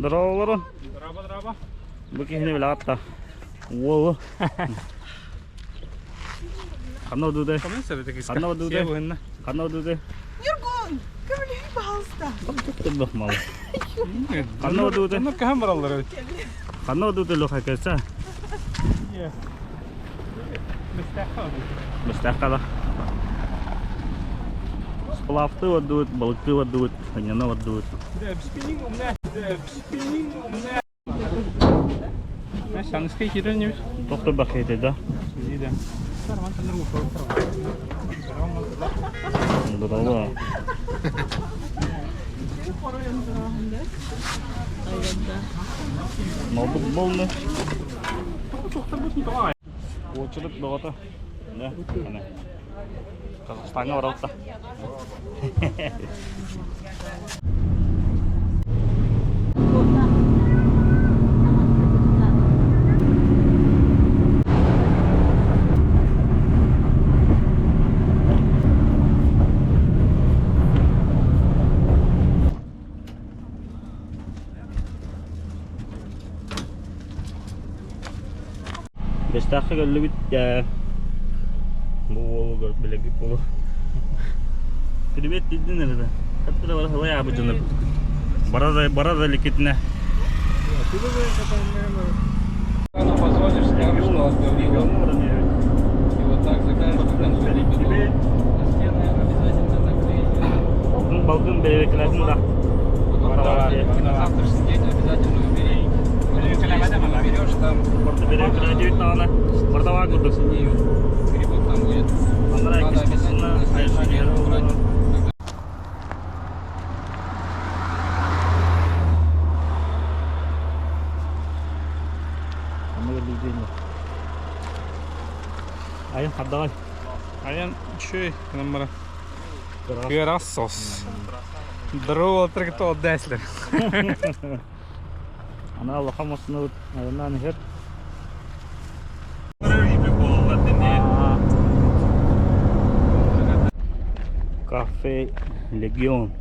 Здорово, Бу киһини билэҕит да? Уолу. Ханна одуудай? Ханна одуудай? Ханна одуудай? Ньургун, көмөлөһүй, пожалуйста. Малы. Ханна одуудай? Онно каһан бараллар эбит. Ханна одуудай лоха кэлсэ? Бэстээххэ да. Сплавты одуут, балыкты одуут, ханньана одуут. Саҥыскай киирэн ньүс. Доктор бахете да. Здорово. Малбыт болны. Очередь бөҕөтө. Да, ана. Казахстаҥҥа баралта. Бэстээххэ кэллибит ээ бу уолу көрүп билэргит буолуо. Привет дидин эрэ Хаттара бара сылай аабыт дьонор бара бара да иликкитинэ Позвонишь, скажешь, что отговорила. И вот так закажешь, к концу лепеток. На стены обязательно наклей. Балгын бэрэбэкэлэтин да. Потом на завтрашний день обязательно убери. Берешь там. Бэрэбэкэлэтибит даҕаны бардаваа курдук. Грибок там будет. Надо обязательно на следующий день убрать. Айан хардаҕай. Айан үчүгэй гынан баран. Кыарас сос. Здорово, трактор Дайслер. Ана улахан массыынабыт айаннаан иһэр. Кафе Легион.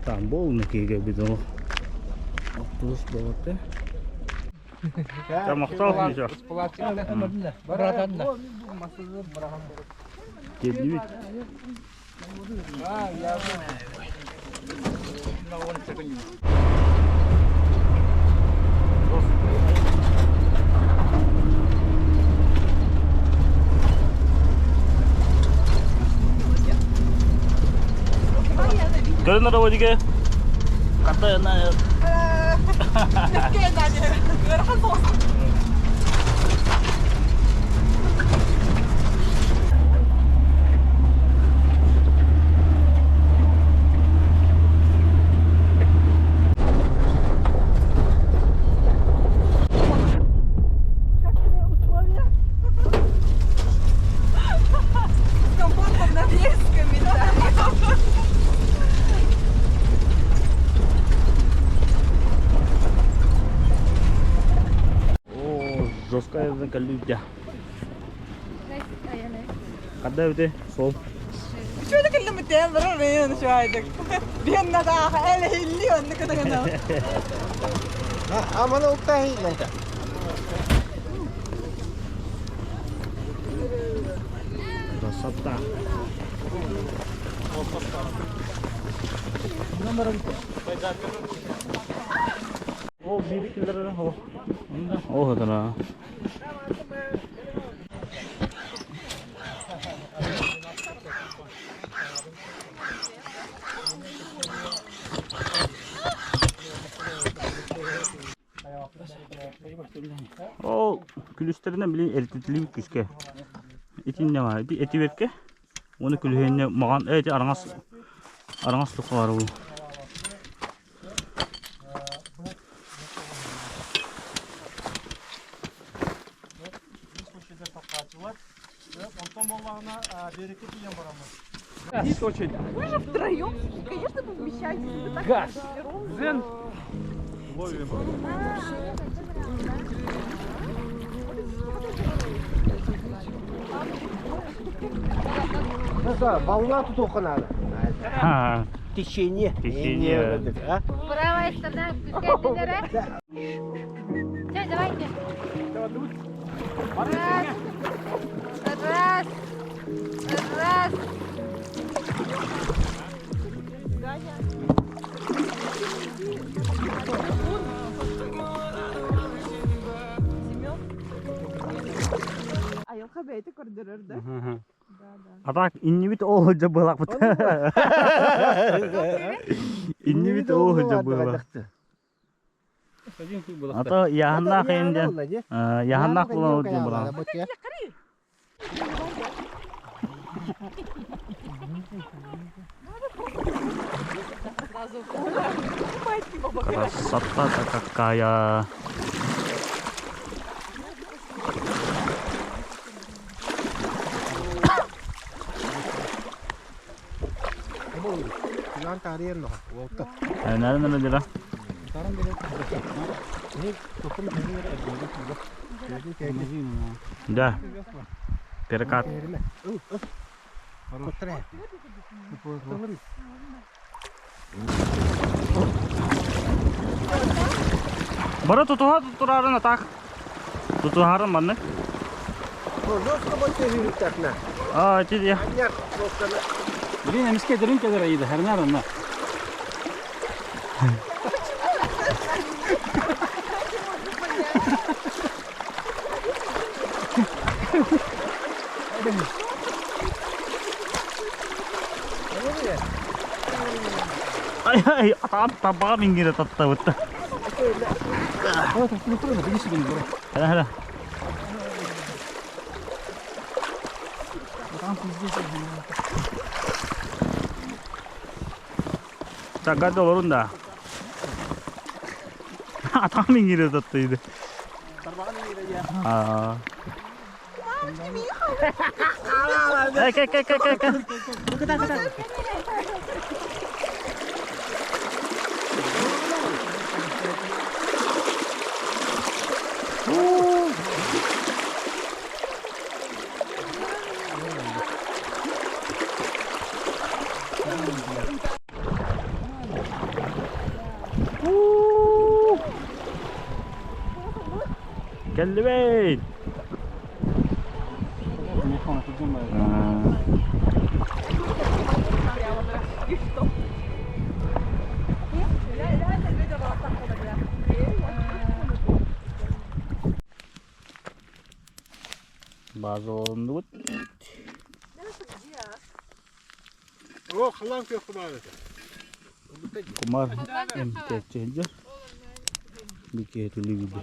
Там был киһигэ бидо. Автобус болот Махтал еще. Келдибит. Көрөн рободиге. Ката на С комфортом на весь комментарий. О, жесткая калюдя. Когда это? Сол. شو هذاك اللي متين ضروري شو هيدك بينا دا اله اللي عندك انا Амана уктахи Красота. О, биир киллэрэ о. О, хатана. Ол күлүстэринэн били эритиллибит күскэ. Итиннэ баар. Ити этибэккэ уонна күлүһүннэ маҕан эти араҥас араҥас туххалар бу. Вы же втроем, конечно, вы вмещаетесь. Вы так Газ. вчетвером. Дзен. Бална тутуохха наада. Ха. Течение. Течение. А? Правая сторона, пускай Все, давайте. Раз, раз, раз. Айылҕа бэйэтэ көрдөрөр да. А так иннибит ол сылдьа быһалаахпыт. Иннибит ол сылдьа быһалаах. А то яһаннаах инде яһаннаах буолан диэн буолан. Красота-то какая! Nereden öyle? Да. Перекат. Бары тутуһа турарын атах. Тутуһарын маннык. Аа, ити я. Блин, эмиске дырын кэлэр айыда, хернар онно. Ай ай, атаҕым табаҕа мингире таттабытта. Хара хара. Так, олорун да. Атаҕым мингире таттыйды. Аа. Кэ кэ кэ кэ кэ. Кэллибит. База олуннубут. О, халан көх кумар. Кумар эмтээччи Бикиэтилигиди.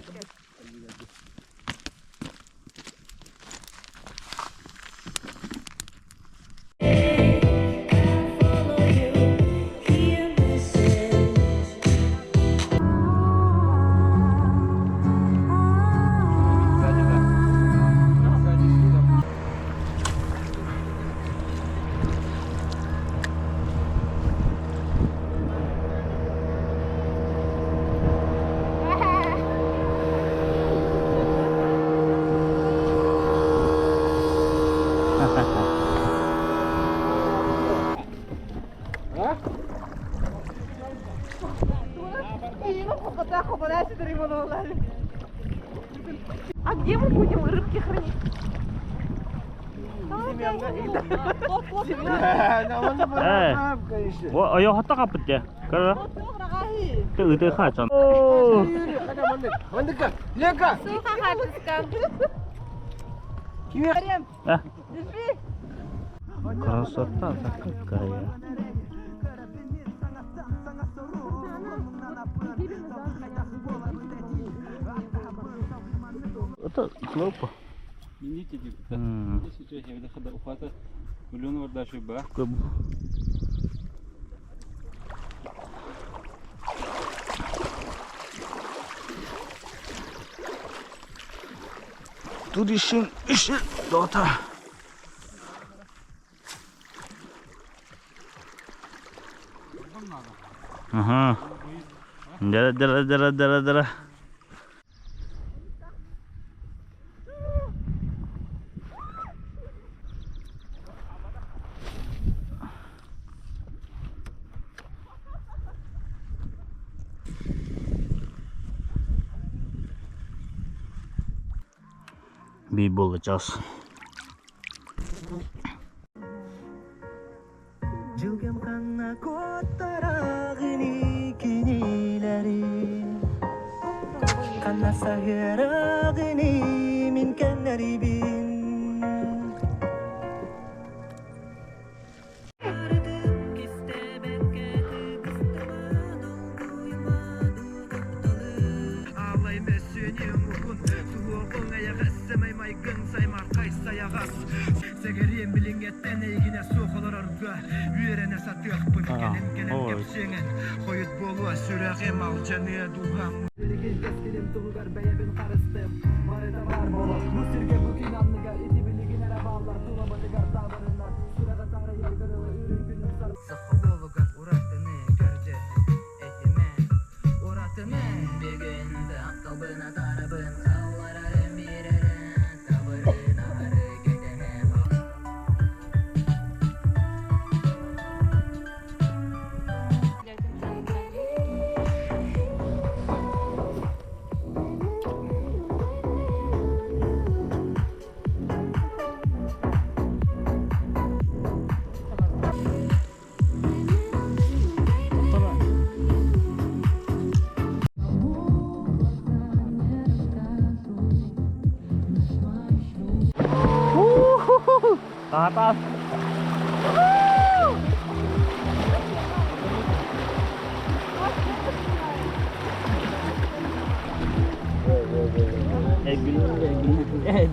А где мы будем рыбки хранить? Э. О, ойоһотто хаппыт дьэ. Көрө. Ты ыты хачан. Ленка! Суха хапыска. Э. Красота какая. Это глупо. Мините дип. М. Сейчас я выхода ухата. Миллион вардаши ба. Тут еще, еще дота. Ага. Дара, дара, дара, дара, дара. Биир буолла чаас. Дьылгам ханна куоттараҕыный кинилэри Ханна саһыараҕыный мин кэннэрибин Аалай мөссүөнүм уһун суһуоҕуҥ эйэҕэс сэмэй майгыҥ саймархай сайаҕас Сэгэриэм билиҥҥэттэн эйигинэ суох олорорго үөрэнэ сатыахпын кэлин кэлэн кэпсиэҥин хойут буолуо сүрэҕим алдьаныа дууһам Билигин кэскилим туһугар бэйэбин харыстым барыта баар буолуо бу сиргэ бу күн анныгар ити билигин эрэ бааллар тулабытыгар таабырыннар сүрэҕи таарыйарга дылы үрүҥ күнүм сар Саха уолугар уратыны көрдөһөн этимэ уратыны бүгүн тапталбын атаарабын халларарым биэрэрэ табырын аһары кэтэһэ Таатаас.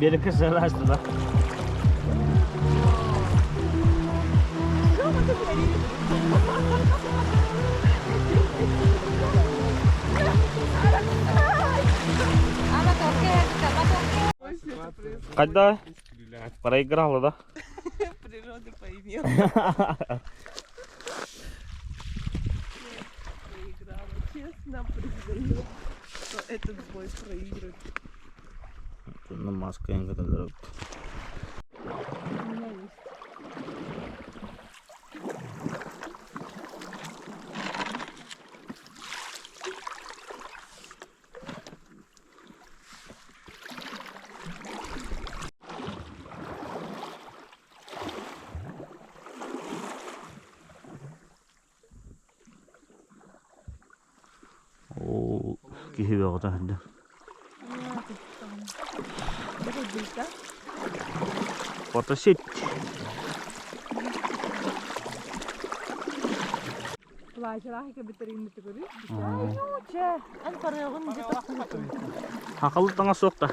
Бери кысалаштыда. Когда проиграла, да? Природа поимела. Проиграла. Честно признаю, что этот бой проигран. Ну, маска эң У меня есть. Оо, киһи бөҕөтө сылдьар. Фотосеть. Хахалы таҥас суох да.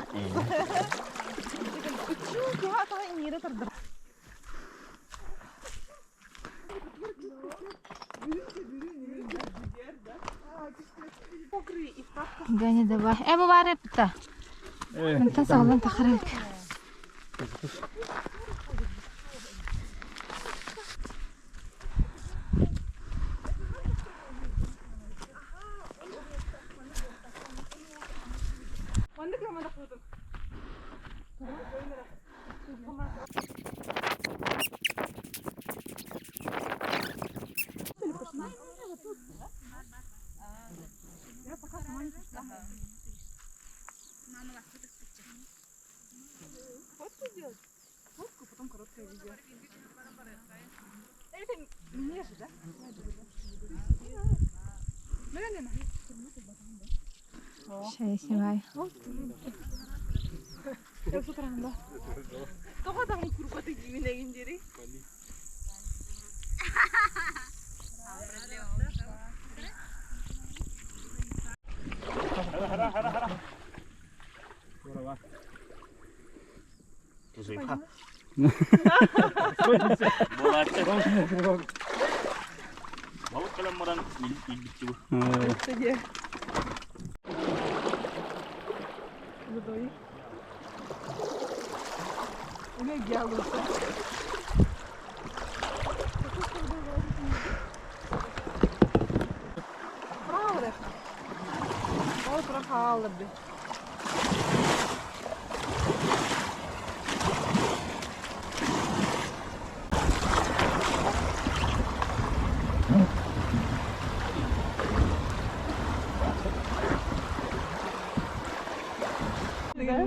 Ганя, давай. Э, бу баар эппитэ. Мантан саҕалан тахарык. Шай снимай. Балык кэлэн баран илбитти бу.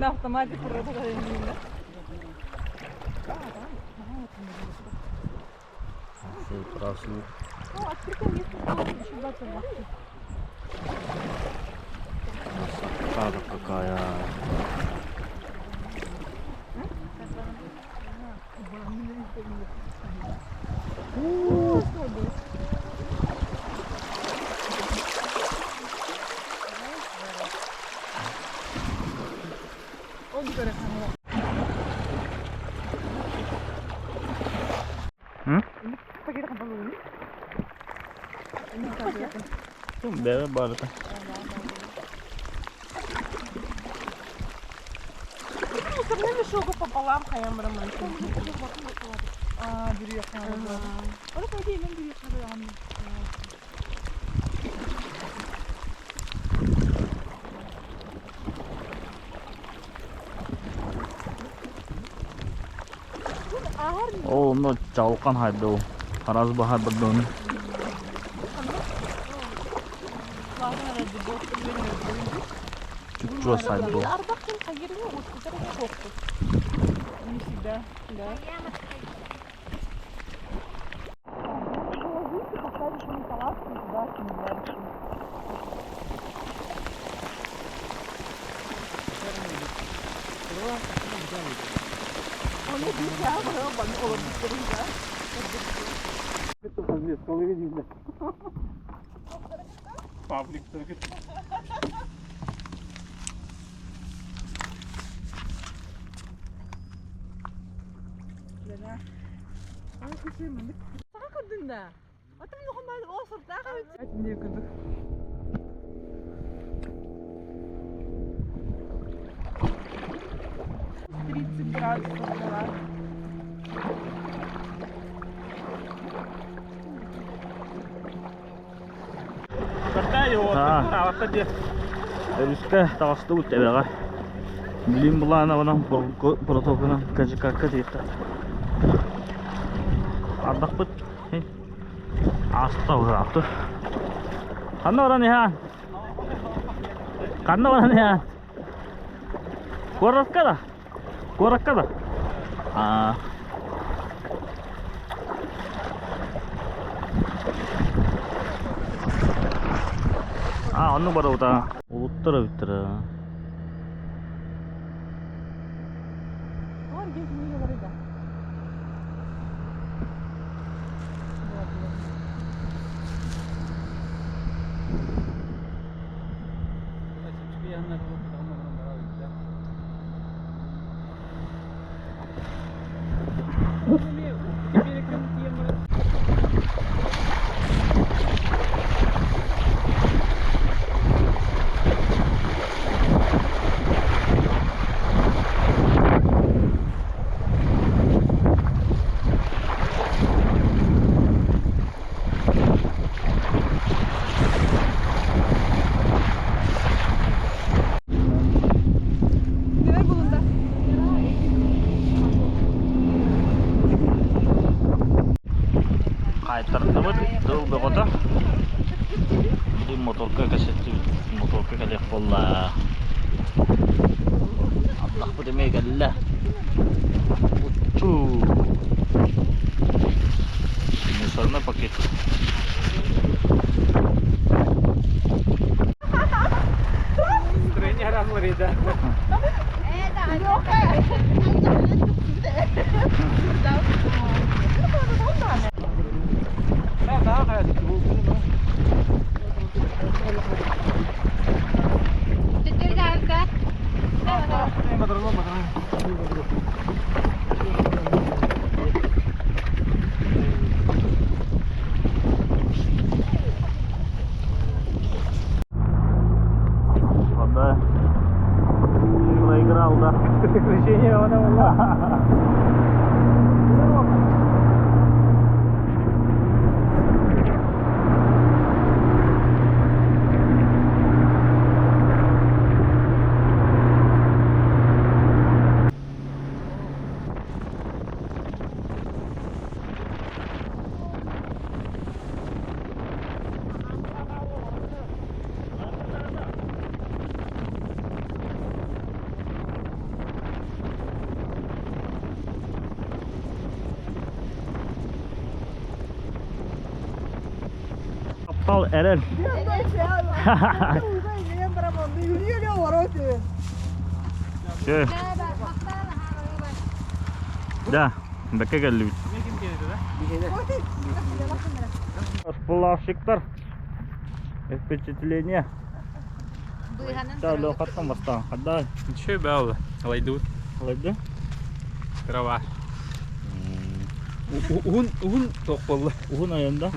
На автомате просто. Ну, открытое место было еще 20. Красота какая. Бэбэ барыта. Мусорный мешок пополам хаям роман. А, бүрүөх. Оны пойди мен бүрүөх хаям. Оо, онно чалкан хайдуу. Хараз бахар бардон. Чучуа сайдуу. Ардах ким хагирни уткутар хокту. Не всегда, да. Поставить на палатку и туда кинуть. Оны bir Павлик. 30 градусов была. Өрүскэ таҕыстыбыт эбэҕэ. Билим булаанабынан протокунан КЖК тиэхтэ. Ардахпыт ааста ыраапты. Ханна баран иһээн? Ханна баран иһээн? Куоракка да? Куоракка да? Аа. А, оннук барабыт. Улуттара бүттэр. Ор гез не говорит, да. Neler bulundu? Хаайтардыбыт, тыл бөҕөтө. Бу моторка кэсэттибит, моторка кэлиэх буолла. Ардахпыт эмиэ кэллэ. Уччуу. Мусорный пакет. Настроение размари, да. Вода. Проиграл, да? Приключение она была. Таптал эрэл. Все. Да, бэккэ кэллибит. Сплавщиктар. Впечатление. Да, Лёхаттан бастаан. Хаддай. Ничего, бәл, алайдыбыт. Алайды. Трава. Уһун, уһун туох буолла? Уһун айанда.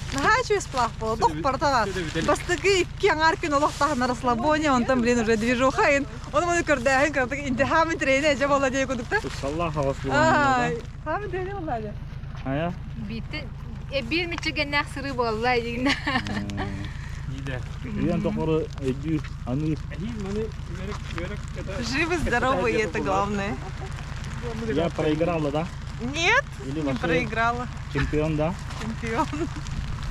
Наһаа үчүгэй сплав буолла. Дох барыта Бастакы икки аҥаар күн олох таһына расслабоне, онтон, блин, уже движуха ин. Оны маны көрдөөһүн кырдык интихамын тренэ эже болла дии кудукта. Саллах хавас буолла. Хамын тренэ болла дии. Ая. Биитте биир мичигэннээх сырыы буолла дигинэ. Иде. Үйэн тохору өйдүү, аныы. Живы, здоровы, и это главное. Я проиграла, да? Нет, Или не вообще проиграла. чемпион, да? Чемпион.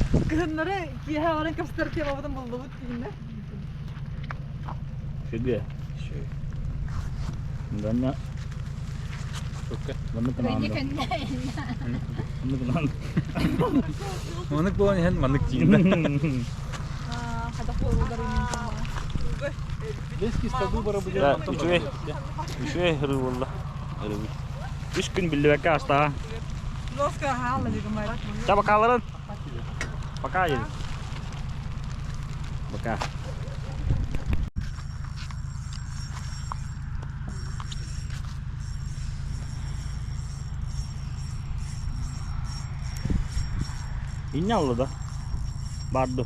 Кыһыннары киэһэ баран кэпсэтэр темабытын буллубут дигинэ. Фиге. Данна. Маннык Көннө гынан. көннө. Маннык гынан. Маннык буолан иһэн маннык тиийдэ. Да, үчүгэй. Үчүгэй ырыы буолла. Ырыы. Үс күн биллибэккэ астаҕа. Носка хаалла дигимай. Ча бакааларын. Пока дедим. Пока. Инне алла да. Барды.